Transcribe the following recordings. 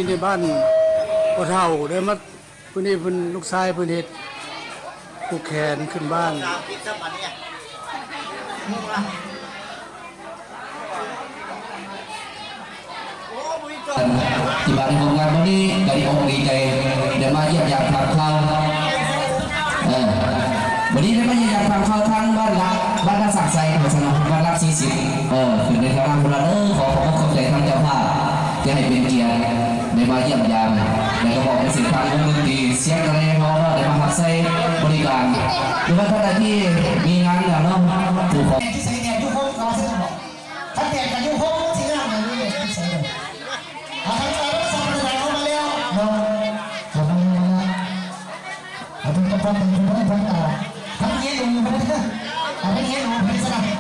ໃນບ້ານພໍ່ເຖົ້າໄດ້ມາ ຜູ້ນີ້ເພິ່ນ ລູກຊາຍເພິ່ນເຮັດຜູກແຂນຂຶ້ນບ້ານ. ທີ່ມາໃນຮ່ວມງານມື້ນີ້ກໍດີອົກດີໃຈ ໄດ້ມາຢ້ຽມຢາມຖາມຂ່າວ. ເອີ ມື້ນີ້ໄດ້ມາຢ້ຽມຢາມຖາມຂ່າວທາງບ້ານຫຼັກ ບ້ານນາສັກໄຊ ບ້ານຫຼັກສີ່ສິບ ເອີ ຂຶ້ນໃນຖານະຜູ້ລັດເດີ. ຂໍຂອບອົກຂອບໃຈທາງເຈົ້າພາບທີ່ໃຫ້ເປັນກຽດໄດ້ມາຢ້ຽມຢາມ ແລະກໍມອບໃຫ້ເສັ້ນທາງວົງດົນຕີສຽງກະແລຂອງເຮົາເນາະ ໄດ້ມາຮັບໃຊ້ບໍລິການ ຫຼືວ່າທ່ານໃດທີ່ມີງານແລ້ວເນາະ ຜູ້ຂໍ ຄັນແດດກໍຢູ່ໂຮງຊິງາມຫຍັງຢູ່ນີ້ ຢູ່ໃສເດ້? ເອົາທາງເຈົ້າສັບປະທານເຂົ້າມາແລ້ວເນາະ ເຂົ້າມາແລ້ວ ເອົາເປັນກະປອມເປັນຜູ້ເບິ່ງເພິ່ນ ເອົາທັງເຮຍຫຼູເພິ່ນ ເອົາທັງເຮຍຫຼູເພິ່ນຊະນະ.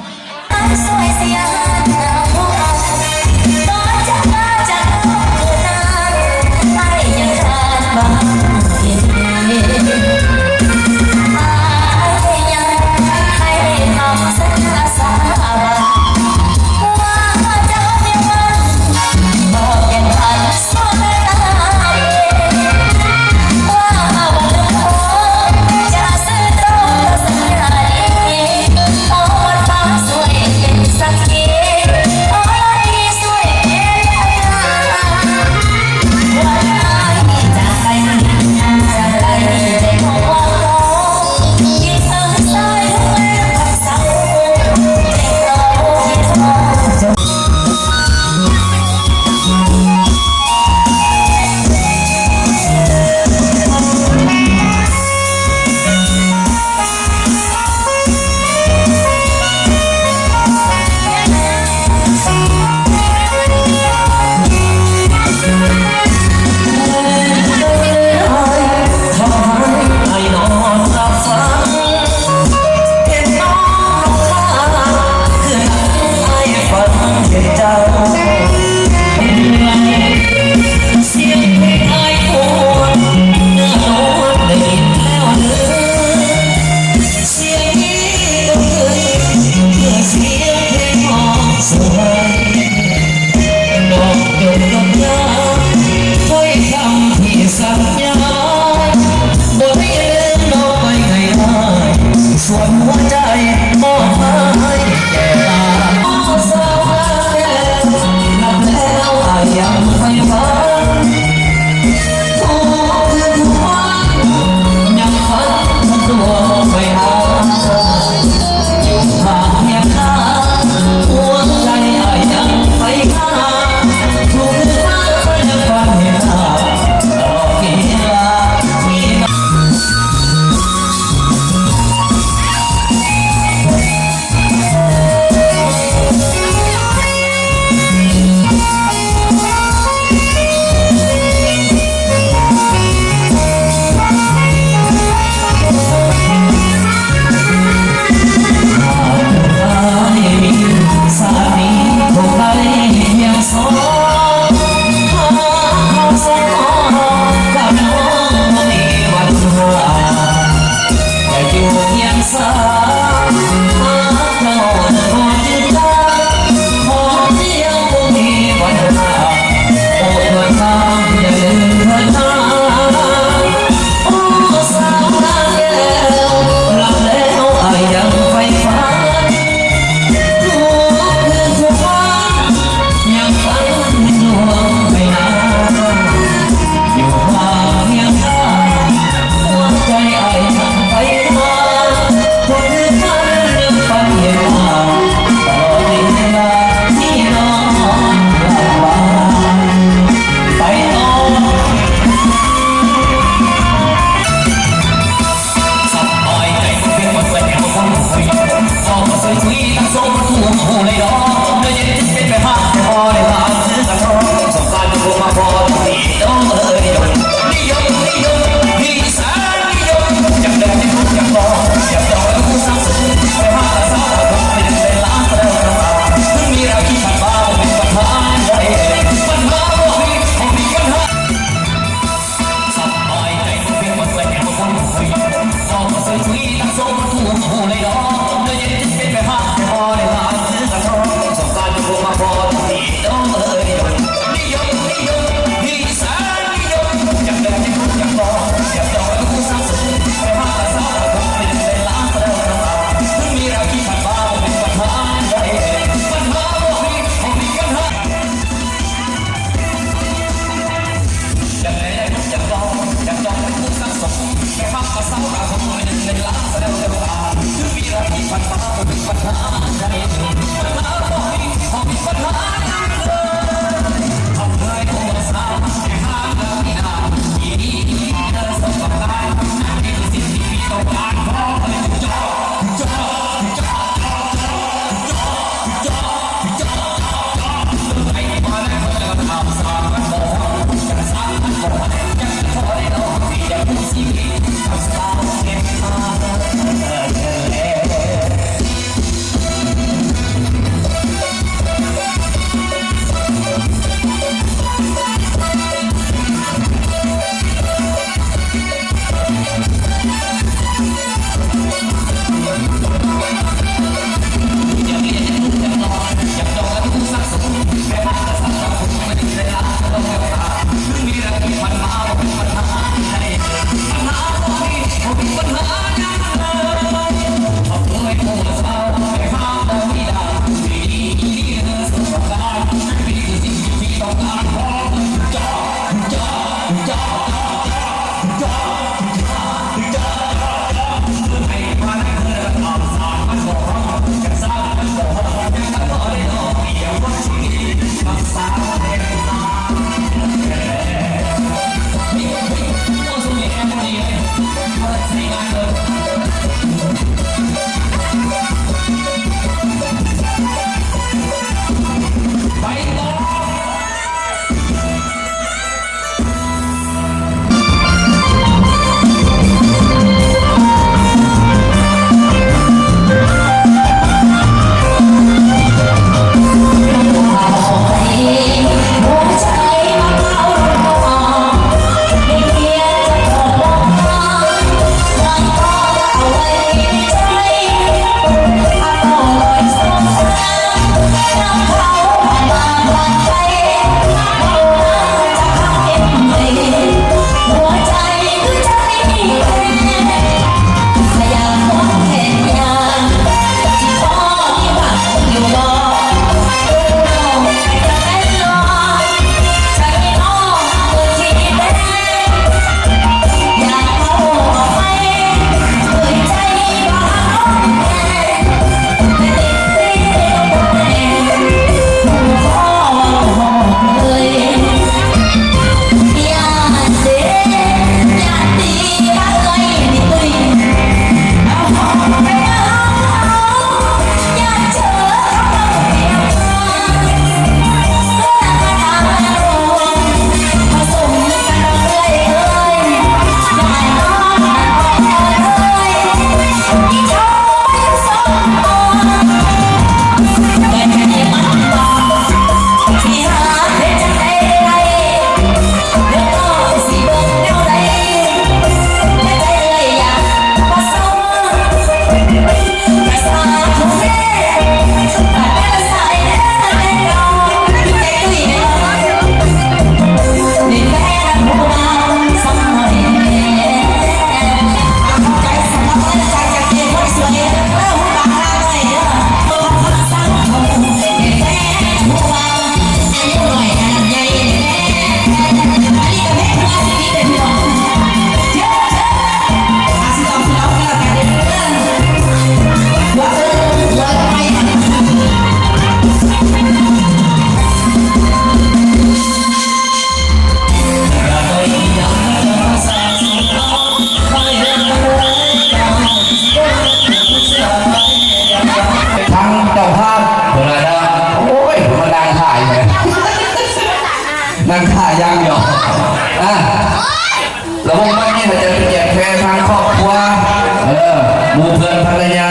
ໝູ່ເພື່ອນພັນລະຍາ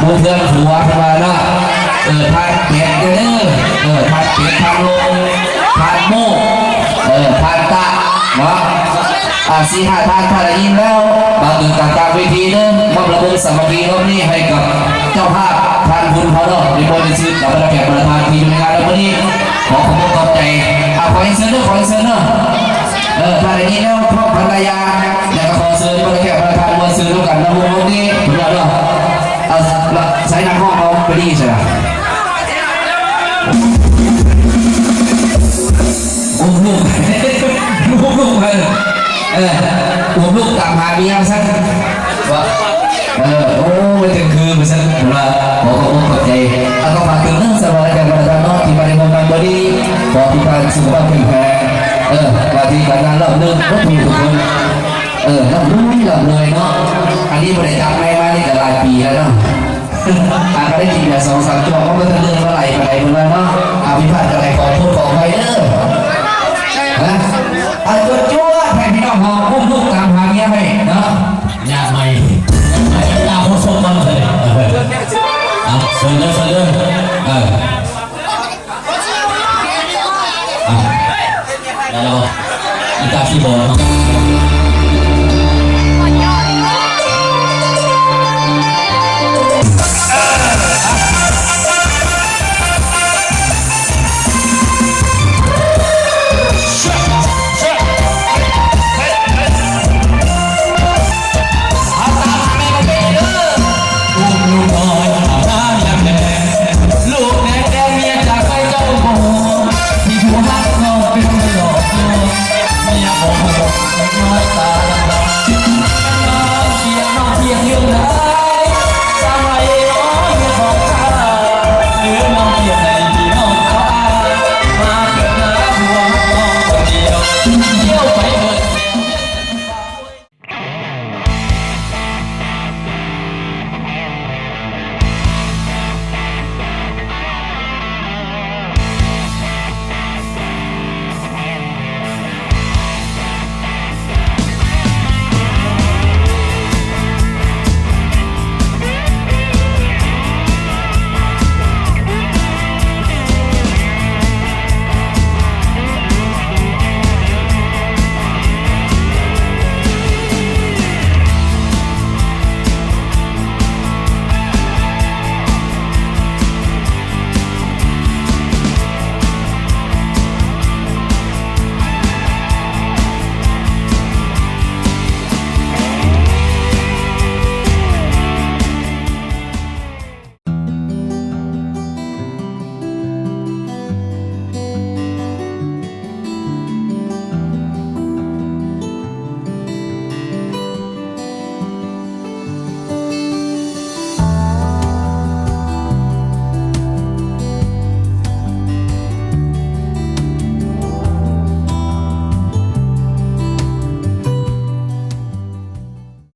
ໝູ່ເພື່ອນຜົວ ເພິ່ນວ່າເນາະ. ເອີ ທ່ານເປັດເດີ ເອີ ທ່ານເປັດ ທ່ານລົງ ທ່ານໂມ ເອີ ທ່ານຕະເນາະ ອ່າ ສີ່ຫ້າທ່ານ ຖ້າໄດ້ຍິນແລ້ວ ບາດນີ້ກະກາງເວທີເດີ ມອບລະບົງສາມັກຄີຮອບນີ້ໃຫ້ກັບເຈົ້າພາບທ່ານບຸນເຮົາເນາະ ໄດ້ມອບໃຫ້ຊື່ກັບບັນດາແຂກບັນດາທ່ານທີ່ຢູ່ໃນງານໃນມື້ນີ້ ຂໍຂອບອົກຂອບໃຈ. ອ່າ ຂໍເຊີນເດີ ຂໍເຊີນເດີ. ເອີ ຖ້າໄດ້ຍິນແລ້ວ ພວກພັນລະຍາ ແລ້ວກໍຂໍເຊີນບັນດາແຂກບັນດາທ່ານມາເຊີນນຳກັນນຳວົງດົນຕີເພິ່ນວ່າເນາະ. ເອົາ ໃສ່ນັກຮ້ອງເຮົາໄປດີໃສ່ລະ ອຸ້ມລູກ ລູກ ລູກ ເອີ ອຸ້ມລູກຕາມຫາເມຍວ່າຊັ້ນ ວ່າ ເອີ ໂອ້ ໄປເຖິງຄືນວ່າຊັ້ນ ເພິ່ນວ່າ ຂໍຂອບອົກຂອບໃຈ ແລ້ວກໍຝາກເຖິງເລື່ອງສະຫວັນນະການບັນດາເນາະ ທີ່ມາໄດ້ຮ່ວມງານມື້ນີ້ ຂໍໃຫ້ທ່ານສຸຂະພາບເຂັ້ມແຮງ ເອີ ໜ້າທີ່ການງານລາບລື່ນ ທຸກຜູ້ທຸກຄົນ ເອີ ລ່ຳລວຍ ລ່ຳລວຍເນາະ. ອັນນີ້ບໍ່ໄດ້ຈັບໄມມານີ້ກໍຫຼາຍປີແລ້ວເນາະ ຫາກໍໄດ້ກິນເບຍສອງສາມຈອກ ມັນບໍ່ທັນເລື່ອນບໍ່ໄຫຼປານໃດເພິ່ນວ່າເນາະ. ອາ ຜິດພາດກໍໄດ້ ຂໍໂທດຂໍອະໄພເດີ ນະ. ອາ ຈວດໆ ໃຫ້ພີ່ນ້ອງເຮົາອຸ້ມລູກຕາມຫາເມຍໃຫ້ເນາະ. ຍາກໃໝ່ ຍາກໃໝ່ ຕາໂຄສົກກ່ອນເລີຍ. ເອົາ ເຊີນເດີ ເຊີນເດີ ເອີ. ອ່ະ ໄດ້ແລ້ວບໍ່? ອີຕາຄີບອດເນາະ.